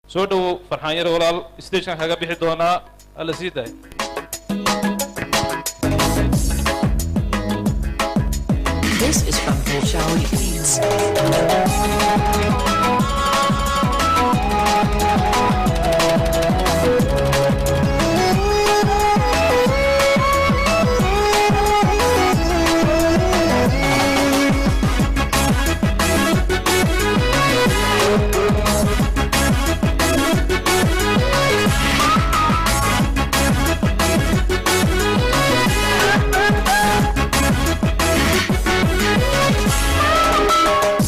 Soo dhowow Farxaan Yare walaal, stagekan kaga bixi doonaa alla sii daay. This is from Bulshawi Beats.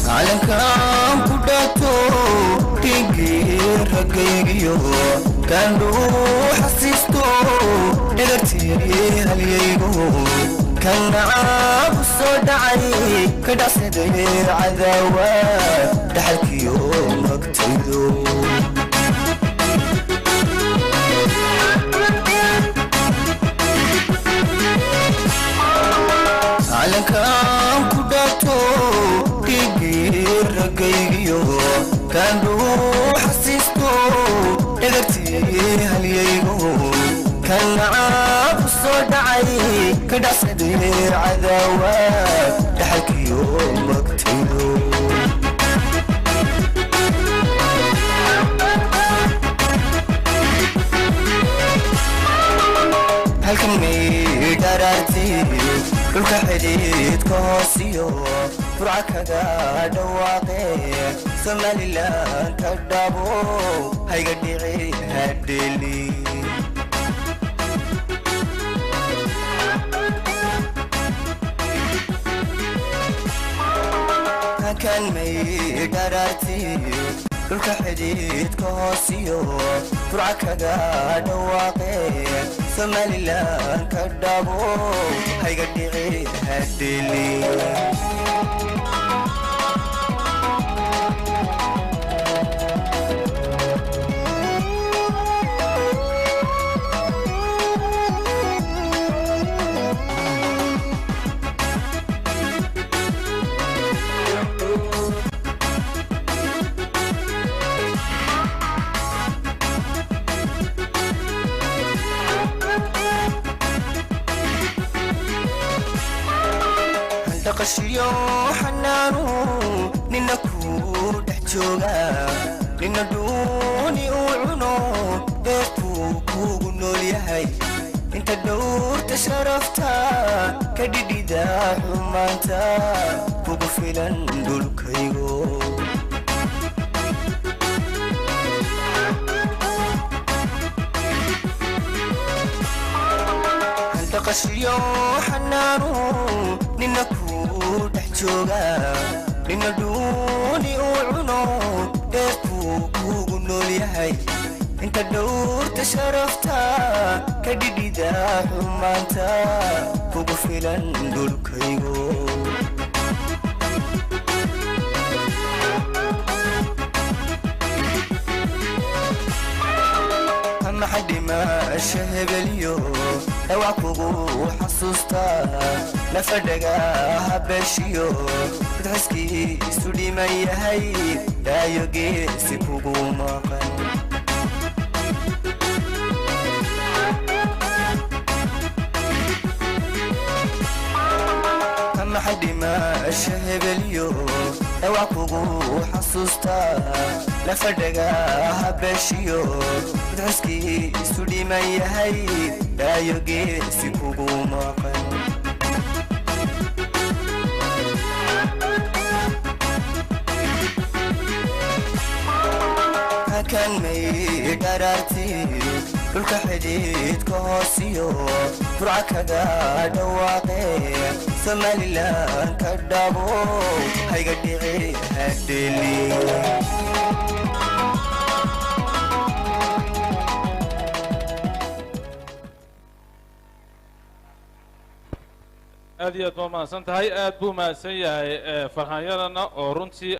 Calankaan ku dhaato dhigii raggaygiyo kaan dhuuxa siisto dhagartii halyaygo kan nacaabu soo dhacay ka dhacsaday cadaawa dhaxalkiyo magtaydo. Calankaan ku dhaato dhigii raggaygiyo kaan dhuuxa siisto dhagartii halyaygo kan nacaabu soo dhacay ka dhacsaday cadaawa dhaxalkiyo magtaydo. Halkan may dharaartii dhulka xidhiidka hoosiyo Burca kaga dhawaaqe Somalilan ka dhabo hayga dhici hadheli. Halkan may dharaartii dhulka xidhiidka hoosiyo Burca kaga dhawaaqe Somalilan ka dhabo hayga dhici hadheli. Dhaqashiyo xanaanu nina ku dhex jooga nina dhuuni uu cuno dheeftuu kugu nool yahay inta dhowrta sharafta ka dhidhida xumaanta kugu filan dhulkaygo. Dhaqashiyo xanaanu nina ku dhex jooga nina dhuuni uu cuno dheeftuu kugu nool yahay inta dhowrta sharafta ka dhidhida xumaanta kugu filan dhulkaygo. Maxa dhimasha hebelyo dhawac kugu xasuusta nafadhaga habeeshiyo mid xiskiisu dhiman yahay daayo geesi kugu maqan. Maxa dhimasha hebelyo dhawac kugu xasuusta nafadhaga habeeshiyo mid xiskiisu dhiman yahay daayo geesi kugu maqan. Halkan may dharaartii dhulka xidhiidka hoosiyo Burca kaga dhawaaqe Somalilan ka dhabo hayga dhici hadheli. Aad iyo aad baa mahadsan tahay, aad buu mahadsan yahay Farxaan Yarana oo runtii